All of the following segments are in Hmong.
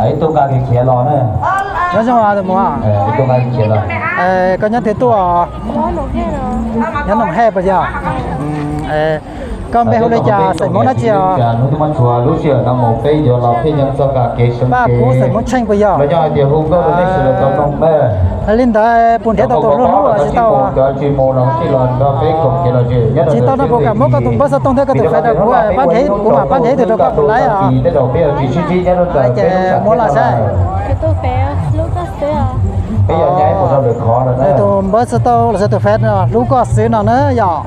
Ib tug nqa kiag khiav los na. Nyob zoo tus muam. Ib tug nqa kiag khiav los. Koj nyob twg tuaj? Nyob Noom Hej puas yog? Koj npe hu li cas, xeem Hmoob dab tsi os? Paj Kub xeem Hmoob Tsheej puas yog? Li ntawd puas nrhiav tau tus hlub hlub los tsis tau? Tsis tau no puas kam muab koj tus npawb xov tooj thiab koj tus Face rau kuv, pab nrhiav, kuv mam pab nrhiav ib tug rau koj puas laib os? Ces muab los saib. Tus npawb xov tooj los sis tus Face no hlub koj xwb no na yom.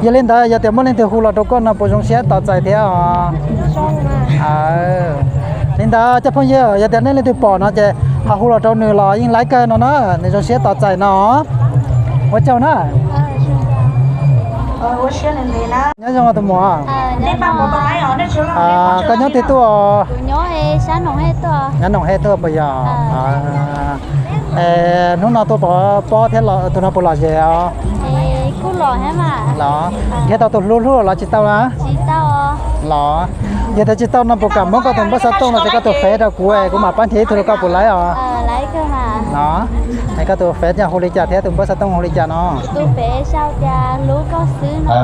Yog li ntawd yog tias muaj leej twg hu los rau koj no puas zoo siab tos txais thiab os? Li ntawd cov phooj ywg, yog tias nej leej twg pom no ces ho hu los rau nws los yeej laib kawg no na, nws zoo siab tos txais no. Ua tsaug na. Nyob zoo tus muam. Koj nyob twg tuaj? Nyob Noom Hej tuaj puas yog? Hnub no tuaj pov pob thiab los tus no puas lom zem os? Los nrhiav tau tus hlub hlub los tsis tau na? Los yog tias tsis tau no puas kam muab koj tus npawb xov tooj los sis koj tus Face rau kuv, kuv mam pab nrhiav ib tug rau koj puas laib os? Los es koj tus Face yog hu li cas thiab tus npawb xov tooj hu li cas no?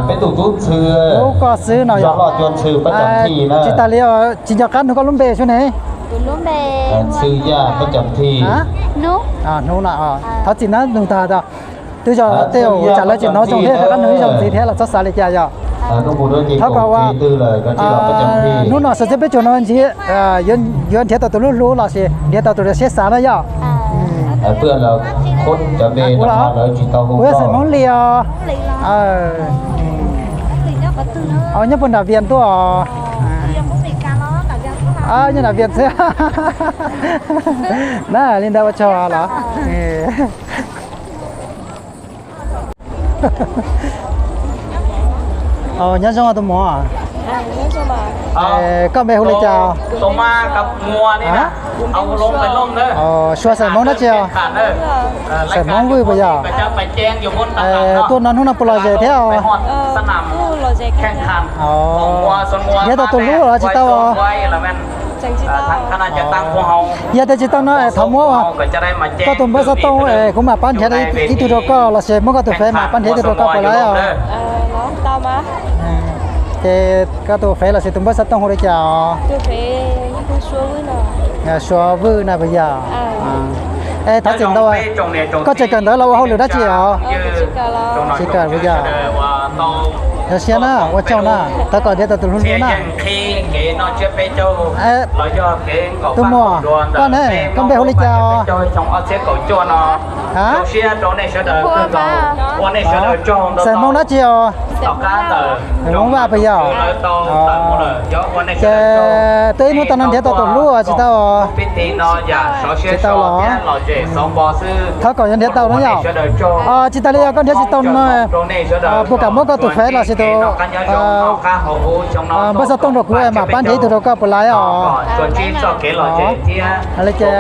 Peb tus tub ntxhw, hlub koj xwb no yog. Tsis tas li os, tsis nco qab nug koj lub npe xwb ne. Hnub no, thov txim na, nug tag, twb yog tej uas tsam lawv tsis hnov zoo thiab rov qab nug ib zaug ntxiv thiab los txhob xav li cas yom. Thov kom ua, hnub no sawv tsees peb caug no ntsib, yuav nrhiav tau tus hlub hlub los sis nrhiav tau tus siab xav na yom. Kuv yog xeem Hmoob Lis os. Nyob puag nram Vias tuaj os? Nyob nram Vias xwb. Na li ntawd ua tsaug los. Nyob zoo tus muam. Koj npe hu li cas? Suav xeem Hmoob dab tsi os? Xeem Hmoob Vwj puas yog? Tuaj no hnub no puas lom zem thiab os? Nrhiav tau tus hlub los tsis tau os? Yog tias tsis tau no es thov muab koj tus npawb xov tooj es kuv mam pab nrhiav ib tug rau koj los sis muab koj tus Face mam pab nrhiav ib tug rau koj puas laib os? Ces koj tus Face los sis tus npawb xov tooj hu li cas os? Suav Vwj na puas yog? Es thov txim ntau, koj tseem kawm ntawv los ua hauj lwm dab tsi os? Tsis kawm puas yog? Zoo siab na, ua tsaug na, thov kom nrhiav tau tus hlub hlub na. Tus muam, koj ne, koj npe hu li cas os? Xeem Hmoob dab tsi os? Hmoob Vaj puas yog? Ces twb ib hnub tau no nrhiav tau tus hlub tsis tau? Tsis tau los? Thov kom yuav nrhiav tau na yom. Tsis tas li yog koj nrhiav tsis tau no, puas kam muab koj tus Face los sis tus npawb xov tooj rau kuv mam pab nrhiav ib tug rau koj puas laib os? Li ces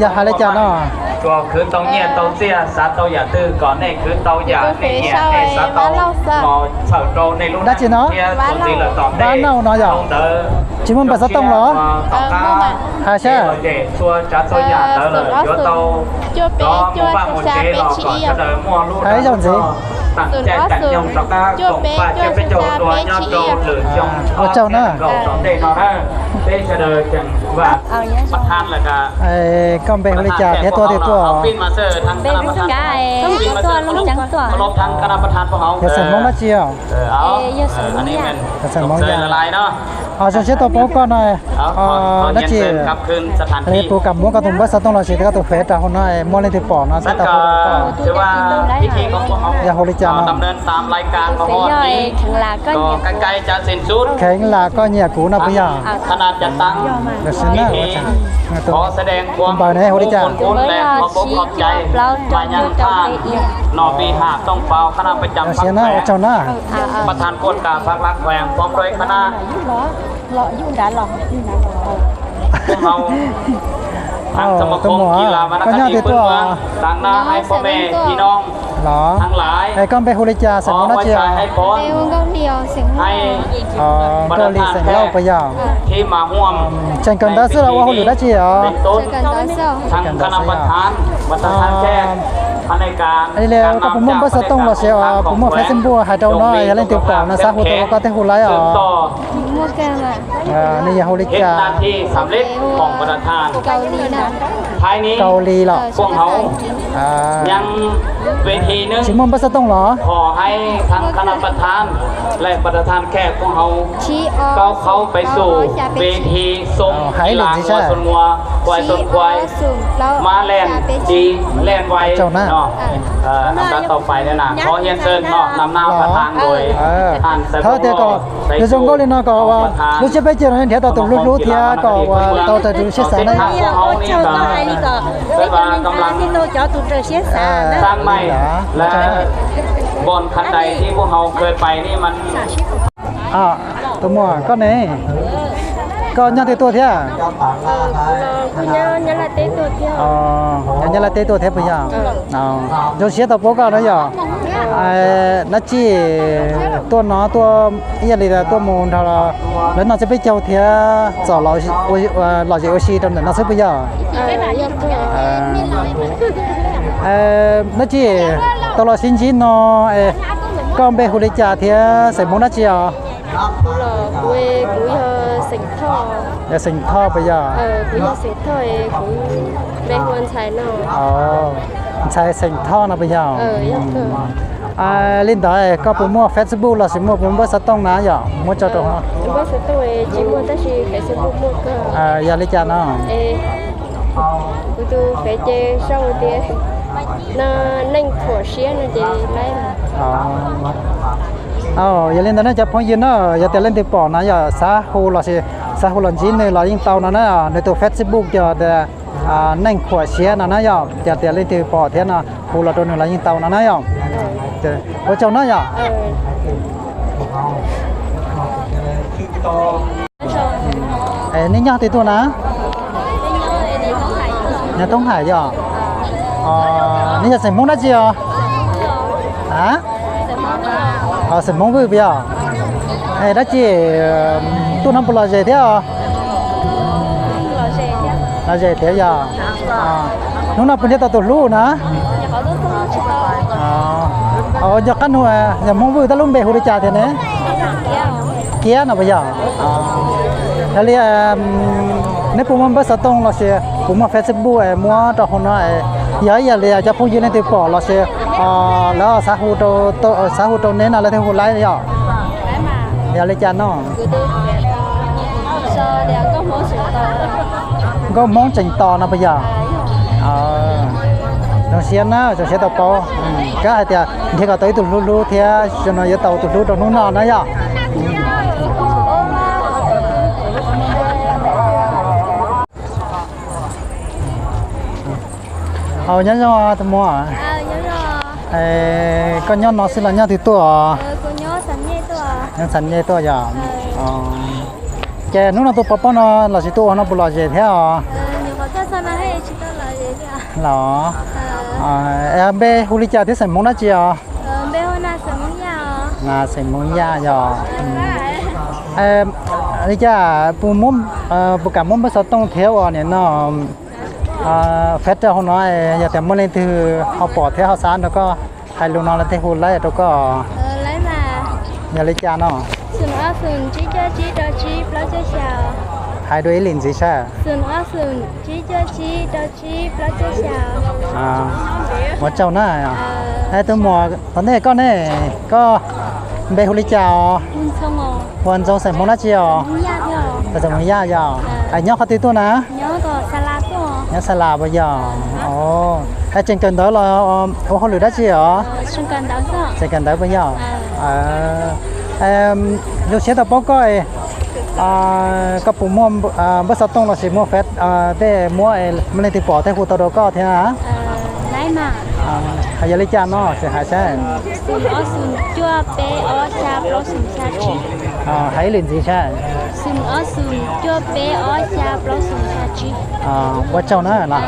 yog hais li cas no? Dab tsi no? Vab Nauj no yog? Tsis muaj npawb xov tooj los? Hais saib. Hais ib zaug ntxiv. Ua tsaug na. Koj npe hu li cas thiab tuaj twg tuaj? Yog xeem Hmoob dab tsi os? Yog xeem Hmoob yog. Zoo siab tau paub koj no. Dab tsi, puas kam muab koj tus npawb xov tooj los sis koj tus Face rau hauv no, muaj leej twg pom no thiaj tau hu rau koj. Yog hu li cas no? Kheev lam koj nyiam kuv no puas yog? Npawb ne hu li cas? Zoo siab na, ua tsaug na. Tus muam, koj nyob twg tuaj? Los, es koj npe hu li cas, xeem Hmoob dab tsi os? Nkauj Hli, xeem Lauj puas yog? Tseem kawm ntawv xwb los ua hauj lwm dab tsi os? Tseem kawm ntawv xwb. Koj puas muaj npawb xov tooj los sis puas muaj Facebook hais rau no, yog leej twg pom no xav hu tau los koj thiaj hu lawm os. Nws yog hu li cas? Kaus Lis los? Tsis muaj npawb xov tooj los? Hais ib lwm ntxiv saib. Tsaug na. Thov tias kom yog zoo nkauj li no kom lub tsiab peb caug no nrhiav tau tus hlub hlub thiab kom ua tau raws tus siab xav na. Tus muam koj ne, koj nyob twg tuaj thiab? Nyob Nyab Laj teb tuaj thiab puas yog? Zoo siab tau paub koj na yom. Dab tsi tuaj no tuaj ib yam li tuaj mus nrog lawv noj tsiab peb caug thiab txom lom zem ua si rau ntawm no xwb puas yog? Dab tsi tau los sib ntsib no, koj npe hu li cas thiab xeem Hmoob dab tsi os? Kuv los kuv, kuv yog xeem Thoj. Yog xeem Thoj puas yog? Kuv yog xeem Thoj, kuv npe hu ua Ntxhais no. Ntxhais xeem Thoj no puas yog? Li ntawd koj puas muaj Facebook los sis muaj puas muaj npawb xov tooj na yom, muab tso rau. Npawb xov tooj tsis muaj tab sis Facebook muaj kawg. Yog li cas no? Kuv tus fev ces sau tias no, Neej Khuam Siab no ces laib. Yog li ntawd ne cov phooj ywg na, yog tias leej twg pom no yog xav hu los sis xav hu los ntsib nws los yeej tau no na, nws tus Facebook ces tias Neej Khuam Siab no na yom, yog tias leej twg pom thiab no hu los rau nws los yeej tau no na yom. Ua tsaug na yom. Nej nyob twg tuaj na? Nyob Thoob Haim yom. Nej yog xeem Hmoob dab tsi os? Xeem Hmoob Vwj puas yog? Dab tsi tuaj no puas lom zem thiab os? Lom zem thiab yog. Hnub no puas nrhiav tau tus hlub na? Yog qab nug, yog Hmoob Vwj tab lub npe hu li cas tiag ne? Kiab no puas yog? Yog li neb puas muaj npawb xov tooj los sis puas muaj Facebook muab rau hauv no, yog ib yam li cov phooj ywg leej twg pom los sis lawv xav hu rau neb no lawv thiaj hu laib yom. Yog li cas no? Nkauj Hmoob Tseem Tos no puas yog? Zoo siab na, zoo siab tau paub. Kab hais tias nrhiav kom tau ib tug hlub hlub thiab, zoo no yuav tau tus hlub rau hnub no na yom. Nyob zoo tus muam. Koj nyob no xwb los nyob twg tuaj? Nyob Xav Nyej tuaj yog. Ces hnub no tuaj pov pob no los sis tuaj ua no puas lom zem thiab os? Los, npe hu li cas thiab xeem Hmoob dab tsi os? Na xeem Hmoob Yaj yog. Li cas puas kam muab npawb xov tooj thiab ua niam no faib rau hauv no, yog tias muaj leej twg ho pom thiab ho xav nrog koj hais lus no lawv thiaj hu laib rau koj. Yog li cas no? Hais dua ib lwm ntxiv saib. Ua tsaug na. Tus muam tom ntej koj ne, koj npe hu li cas os? Hu ua Ntxoov, xeem Hmoob dab tsi os? Xeem Hmoob Yaj yog. Nyob qhov twg tuaj na? Nyob Xa Las puas yog? Tseem kawm ntawv los ua hauj lwm dab tsi os? Tseem kawm ntawv puas yog? Zoo siab tau paub koj. Koj puas muaj npawb xov tooj los sis muaj faib tej muab, muaj leej twg pom thiab hu tau rau koj thiab? Yog li cas no sim hais saib. Hais ib lwm ntxiv saib. Ua tsaug na los.